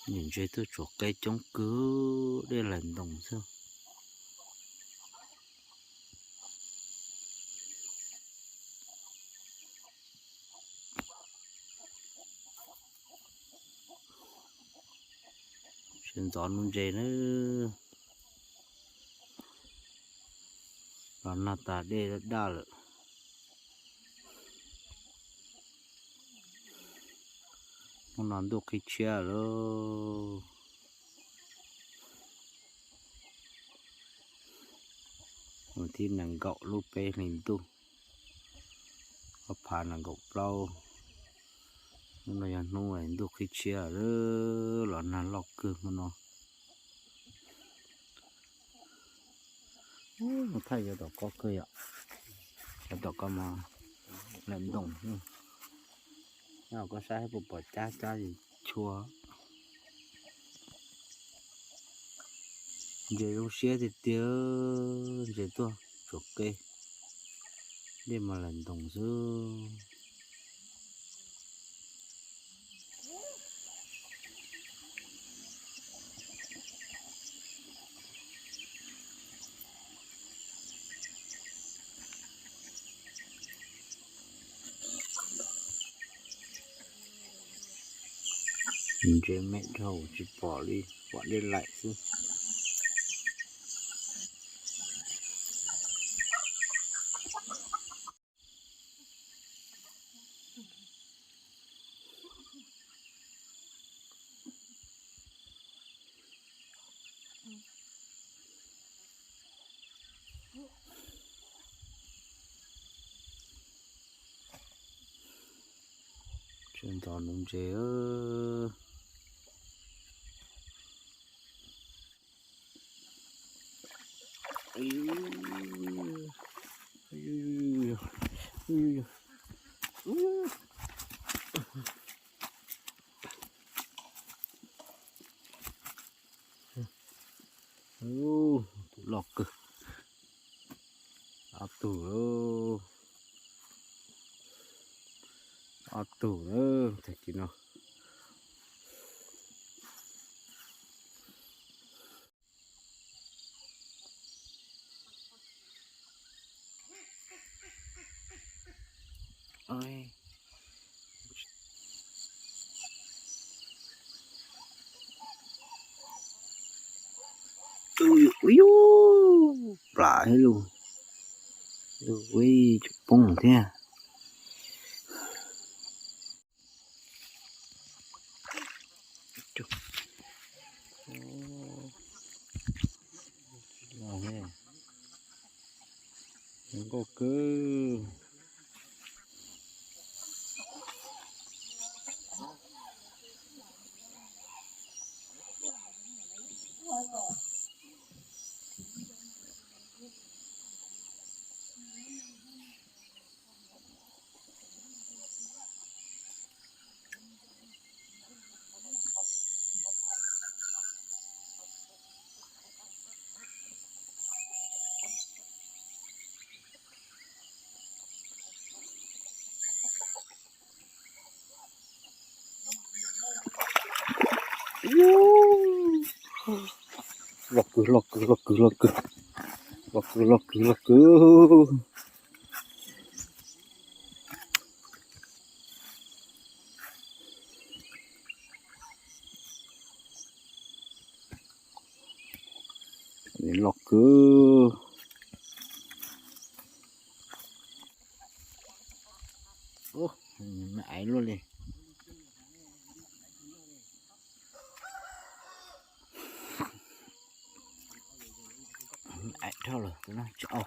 Nim ntses tuaj tsuam qe coob kawg, dej laim ntoos xwb. Sawv ntxov nuv ntses na, los nag tas dej daj daj lawm. Hnub no ntuj qhib tshiab lawm. Hnub tim nees nkaum lub peb hlis ntuj, ob phav nees nkaum plaub. Hnub no yog hnub ntuj qhib tshiab lawm, los nag loj kawg hnub no. Mus thaij cov tom koj kawg yom, cov tom koj mas laim ntoos. Nyob koj saib puas pom cab cab chua. Ntses zoo siab tiag tiag, ntses tuaj tsuam qe, dej mas laim ntoos xwb. Ntses me dhau tsis pom li, pom dej laim xwb. Sawv ntxov nuv ntses. Tus loj kawg. Ob tug, ob tug lawm tag kis no. Ui, ui, plam thiab lauj. Ui, tsis poob thiab. Nkauj kawg. Loj kawg, loj kawg, loj kawg, loj kawg. Loj kawg, loj kawg, loj kawg. Loj kawg. Ub, me aiv luaj li. Aiv dhau lawm tus no tsis au.